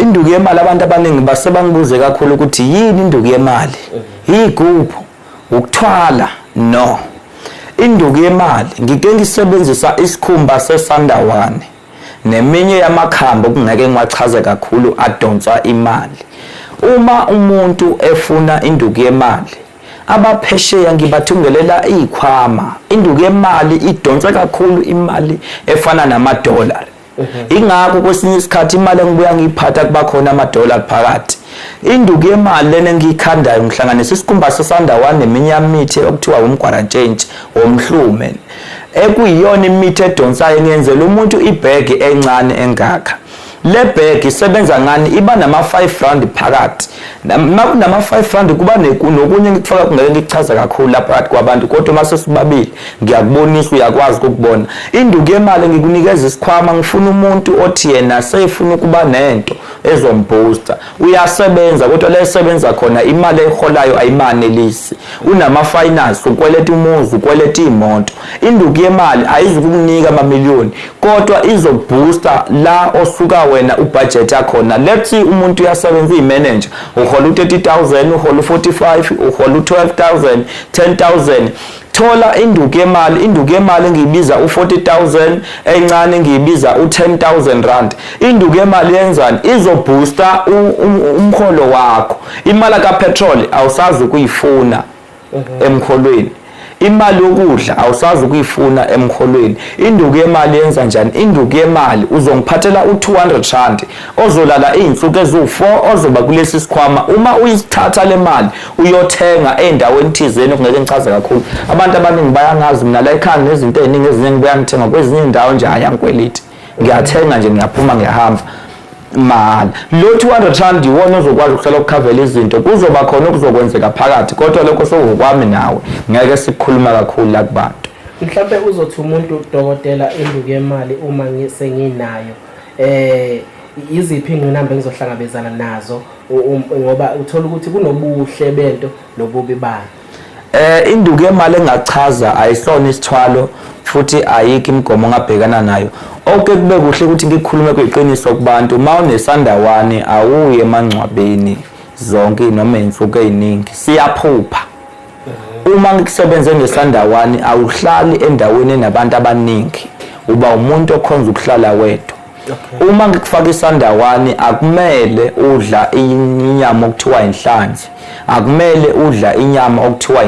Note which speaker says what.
Speaker 1: Induku yemali, abantu abaningi basebangibuze kakhulu ukuthi yini induku yemali? Yigubhu, ukuthwala? No. Induku yemali ngike ngisebenzisa isikhumba sesandawane neminye yamakhambi okungeke ngiwachaze kakhulu adonsa imali. Uma umuntu efuna induku yemali, abaphesheya ngibathungelela izikhwama. Induku yemali idonsa kakhulu imali efana namadollar. Ingakho kwesinye isikhathi imali engibuya ngiyiphatha kuba khona amadola phakathi. Induku yemali lena engiyikhandayo, ngihlanganisa isikhumba sesandawane neminye yamithi okuthiwa umgwarantshentshi womhlume, ekuyiyona imithi edonsayo. Ngiyenzela umuntu ibhegi encane engaka. Le bag isebenza ngani? Iba nama-5 rand phakathi. Makunama-5 rand kuba nokunye ngikufaka, kungeke ngikuchaza kakhulu lapha phakathi kwabantu, kodwa uma sesibabili ngiyakubonisa, uyakwazi ukukubona. Induku yemali, ngikunikeza isikhwama. Ngifuna umuntu othi yena sefuna ukuba nento ezombooster. Uyasebenza, kodwa la esebenza khona imali eholayo ayimanelisi, unama-finance, ukweleta umuzi, ukweleta iy'moto. Induku yemali ayizukukunika amamiliyoni, kodwa izobooster la osuka wena ubudget yakhona. Let's say umuntu uyasebenza, iyi-manager, uhola u-30 000, uhola u-45, uhola u-12 000, 10 000. Thola induku yemali. Induku yemali ngiyibiza u-40 000, encane ngiyibiza u-10 000 rand. Induku yemali yenzani? Izobooster umholo wakho. Imali kapetrol awusazi ukuyifuna emholweni, imali yokudla awusazi ukuyifuna emholweni. Induku yemali yenza njani? Induku yemali uzongiphathela u-200 rand ozolala iy'nsuku eziwu-4, ozoba kulesi sikhwama. Uma uyithatha le mali uyothenga ey'ndaweni thizeni okungeke ngichaze kakhulu, abantu abaningi bayangazi mina la ekhaya nezinto ey'ningi, ezinye ngibuya ngithenga kwezinye iy'ndawo nje, hhayi, angikweliti, ngiyathenga nje, ngiyaphuma, ngiyahamba mahhala. Lo 200 rand iwona ozokwazi ukuhlala ukukhavela izinto. Kuzoba khona okuzokwenzeka phakathi, kodwa lokho sekukwami nawe, ngeke sikukhuluma kakhulu la kubantu.
Speaker 2: Mhlampe uzothi umuntu, dokotela, induku yemali uma senginayo, iziphi ingqinamba engizohlangabezana nazo? Ngoba uthola ukuthi kunobuhle bento nobubi bayo.
Speaker 1: Induku yemali engachaza ayisona isithwalo, futhi ayikho imigomo ongabhekana nayo. Oke kube kuhle ukuthi ngikhulume kuyiqiniso kubantu, uma unesandawane awuye emangcwabeni zonke noma izinsuku eziningi, siyaphupha. Uma ngikusebenze ngesandawane awuhlali endaweni enabantu abaningi, uba umuntu okhonza ukuhlala wedwa. Uma ngikufaka isandawane akumele udla inyama okuthiwa inhlanzi, akumele udla inyama okuthiwa